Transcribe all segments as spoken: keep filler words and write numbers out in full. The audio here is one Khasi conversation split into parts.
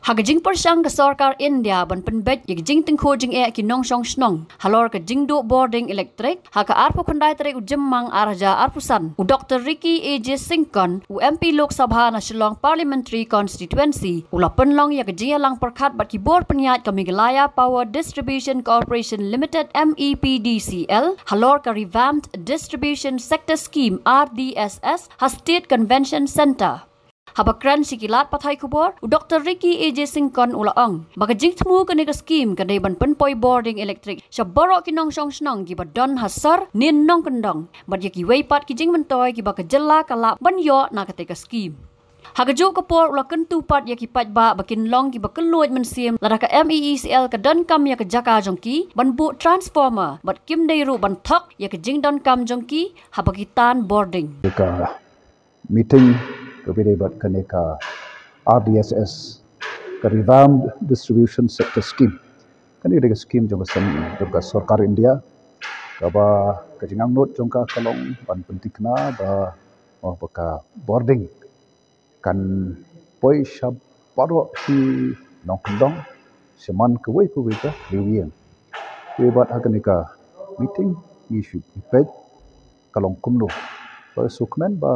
Ha ka jingpyrshang ka sorkar India ban pynbeit ïa ka jingtyngkhuh jingeh ki nongshong shnong halor ka jingduh bording elektrik, ha ka arphew khyndai tarik u Jymmang ar hajar arphew san, u Doktor Ricky A J Syngkon, u M P Lok Sabha na Shillong Parliamentary Constituency, u la pynlong ïa ka jingïalang pyrkhat bad ki bor pynïaid ka Meghalaya Power Distribution Corporation Limited, M E P D C L, halor ka Revamped Distribution Sector Scheme, R D S S, ha State Convention Centre. Haba kren sha ki lad pathai khubor, u Doktor Ricky A J Syngkon u la ong ba ka jingthmu kane ka skim ka dei ban pynpoi bording elektrik sha baroh ki nongshong shnong kiba don ha sor ne nongkyndong, bad ïa kiwei pat ki jingmyntoi kiba ka jylla ka lah ban ïoh na kata ka skim. Ha kajuh ka por u la kyntu pat ïa ki paidbah ba kin long kiba kylluid mynsiem lada ka M E E C L ka donkam ïa ka jaka jong ki ban buh transformer, bad kim dei ruh ban thok ïa ka jingdonkam jong ki haba ki tan bording. Ka meeting kaba ïadei bad kane ka R D S S, ka Revamped Distribution Sector Scheme. Kane ka dei ka skim jong ka sem, jong ka sorkar India, kaba ka jingangnud jong ka ka long ban pynthikna ba, oh, ba ka bording kan poi sha baroh ki nongkyndong, sha man kawei pa kawei ka thliew ïing. Te bad ha kane ka meeting ngi shu peit ka long kumno. Ba sngewkmen ba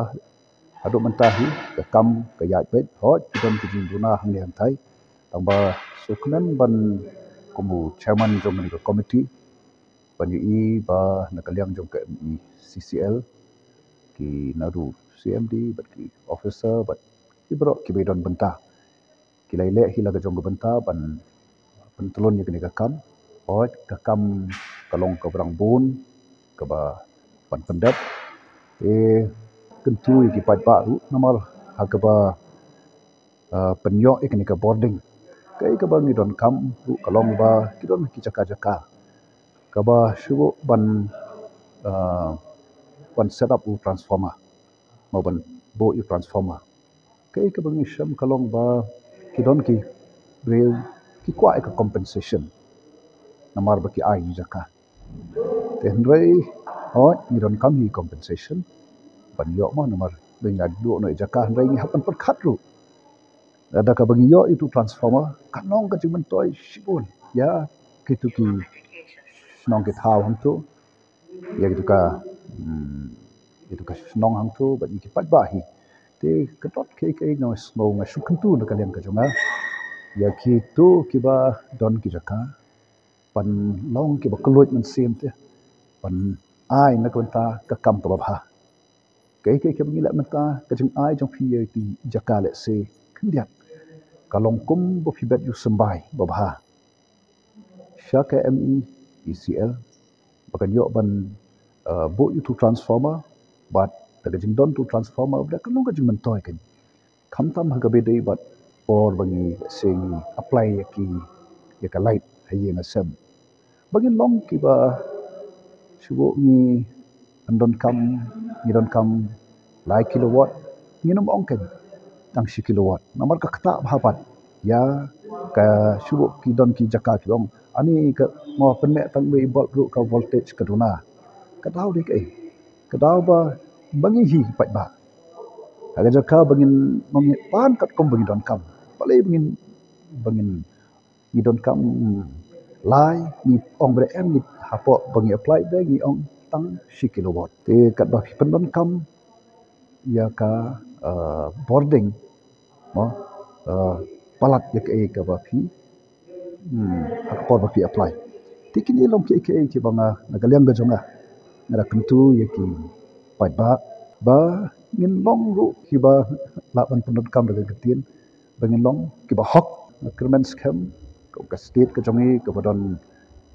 haduh mynta hi ka kam ka ïaid beit, hooid ki don ki jingduna hangne hangtai. Tangba sngewkmen ban, kum u chairman jong kane ka committee, ban ïohi ba na ka liang jong ka M E C C L, ki naduh C M D bad ki officer bad ki baroh kiba don bynta, ki la ïaleh hi la ka jong ka bynta ban pyntlun ïa kane ka kam. Hooid ka kam ka long kaba rang bun kaba ban pyndep. Te kyntu ïa ki paidbah ruh namar ha kaba, ah, pynïoh ïa kane ka bording. Kaei kaba ngi donkam ruh ka long ba ki don ki jaka jaka kaba shu ban, ah, ban set up u transformer, mo ban buh ïa u transformer. Kaei kaba ngi shem ka long ba ki don ki briew ki kwah ïa ka compensation namar ba ki ai ïa jaka. Te hynrei, hooid ngi donkam hi compensation ban ïoh, mo namar ba ngi la duh noh ïa jaka, hynrei ngi hap ban pyrkhat ruh. Lada kaba ngi ïoh ïa utu u transformer kan long ka jingmyntoi shibun ïa kitu ki shnong ki thaw hangtu, ïa kitu ka, hmm, ïa kitu ka shnong hangtu bad ïa ki paidbah hi. Te ka dot kaei kaei nga sngew, nga shu kyntu na ka liang ka jong nga ïa kitu kiba don ki jaka ban long kiba kylluid mynsiem te ban ai na ka bynta ka kam kaba bha. Kaei kaei kaba ngi leh mynta, ka jingai jong phi ïa ki jaka lehse khyndiat ka long kum ba phi bet ïa u symbai ba bha sha ka M E E C L ba kan ïoh ban, uh, buh ïa utu u transformer, bad da ka jingdon utu u transformer bad da ka long ka jingmyntoi kan. Khamtam ha kaba ïadei bad por ba ngi, lehse ngi apply ïa ki, ïa ka light ha ïing ha sem, ba ngin long kiba shu ngi, ngi donkam, ngi donkam lai kilowatt, ngin ym ong kan tang shi kilowatt namar ka ktah bha pat ïa ka. Shu ki don ki jaka ki ong ani ka, mo pynmih tang wei bulb ruh ka voltage ka duna. Ka daw dei kaei? Ka daw ba, ba ngi hi paidbah ha ka jaka ba ngin, ba ngin pan katkum ba ngi donkam. Balei ba ngin, ba ngin, ngi donkam lai, ngi ong ba em ngi hapoh ba ngi apply ba ngi ong tang shi kilowatt. Te katba phi pyndonkam ïa ka, uh, bording, mo, uh, palat ïa kaei kaba phi, hmm, ha ka por ba phi apply. Te kine long kiei kiei kiba nga, na ka liang ka jong nga, nga da kyntu ïa ki paidbah ba ngin long ruh kiba lah ban pyndonkam da ka ktien ba ngin long kiba hok. Nga kyrmen skhem ka, ka state ka jong ngi kaba don,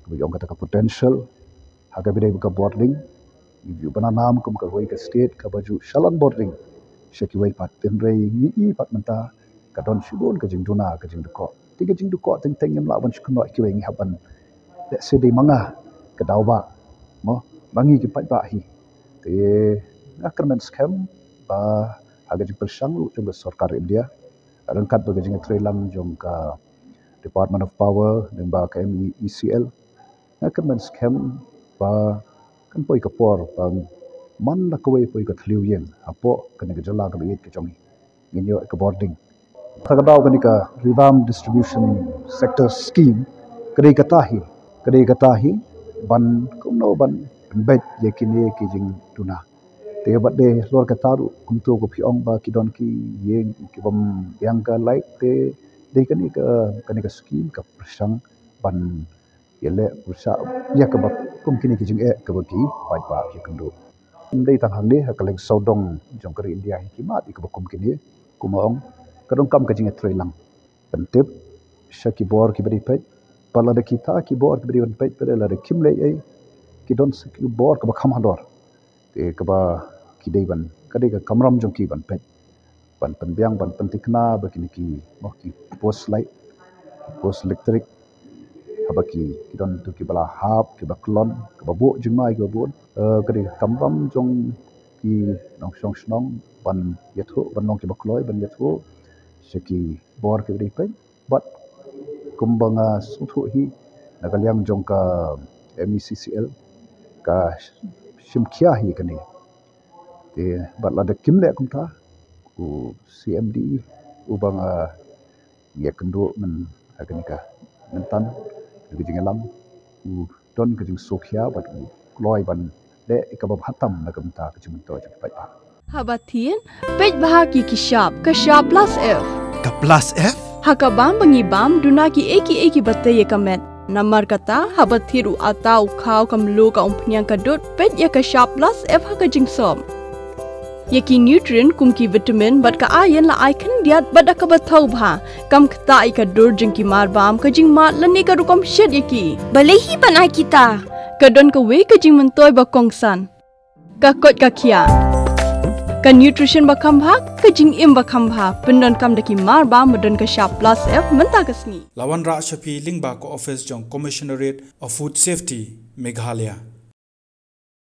kaba ong kata ka potential ha kaba ïadei bad ka bording. Ngi ju bna nam kum kawei ka state kaba ju shalan bording sha kiwei pat, hynrei ngi i pat mynta ka don shibun ka jingduna, ka jingdukok. Te ka jingdukok teng teng ngim lah ban shu kynnoh ïa kiwei, ngi hap ban, lehse dei ma nga ka daw ba, mo, ma ngi ki paidbah hi. Te nga kyrmen skhem ba ha ka jingpyrshang ruh jong ka sorkar India ryngkat bad ka jingïatreilang jong ka Department of Power lyngba ka M E E C L, nga kyrmen skhem ba kan poi ka por ba man la kawei poi ka thliew ïing hapoh kane ka jylla kaba ïeit ka jong ngi, ngin ïoh ka bording. Kata ka daw kane ka Revamp Distribution Sector Scheme ka dei kata hi, ka dei kata hi ban kumno ban beit ïa kine ki jingduna. Te bad dei halor kata ruh kumto ka phi ong ba ki don ki ïing ki bym biang ka light, te dei kane ka, kane ka scheme ka pyrshang ban ïaleh pyrshah ïa kaba kum kine ki jingeh kaba ki paidbah ki kynduh. Ym dei tang hangne, ha kylleng sawdong jong ka ri India hi ki mad ïa kaba kum kine, kumba ong ka donkam ka jingïatreilang. Pyntip sha ki bor kiba dei peit, bad lada kita ki bor kiba dei ban peit, bad lada kim leh ei, ki don sa ki bor kaba kham halor. Te kaba ki dei ban, ka dei ka kamram jong ki ban peit, ban pynbiang, ban pynthikna ba kine ki, mo, ki post light, post electric, haba ki, ki don tu kiba la hap, kiba klon, kaba buh jingma ïa kiba bun. Eh, ka dei ka kamram jong ki nongshong shnong ban ïathuh, ban long kiba kloi ban ïathuh sha ki bor kiba dei peit. Bad kumba nga sngewthuh hi, na ka liang jong ka M E C C L ka shim khia hi kane. Te bad lada kim leh kumta, u C M D E uba nga ïakynduh myn ha kane ka mynta, ka jingïalam, u don ka jingsngewkhia bad u kloi ban leh ïa kaba bha tam na ka bynta ka jingmyntoi jong ki paidbah. Haba thied, peit bha ïa ki shap, ka shap plus F. Ka plus F? Ha ka bam ba ngi bam, duna kiei kiei kiba tei ïa ka met. Namar kata, haba thied u atta, u khaw, ka mluh, ka umphniang, ka dud, peit ïa ka shap plus F ha ka jingsop. Ïa ki nutrient kum ki vitamin bad ka iron la ai khyndiat bad da kaba thaw bha. Kam ktah ïa ka dur jong ki marbam, ka jingmad lane ka rukom shet ïa ki. Balei hi ban ai kita? Ka don kawei ka jingmyntoi ba kongsan. Ka koit ka khiah. Ka nutrition ba kham bha, ka jingim ba kham bha, pyndonkam da ki marbam ba don ka shap plus F mynta ka sngi. La wanrah sha phi lyngba ka office jong Commissionerate of Food Safety, Meghalaya.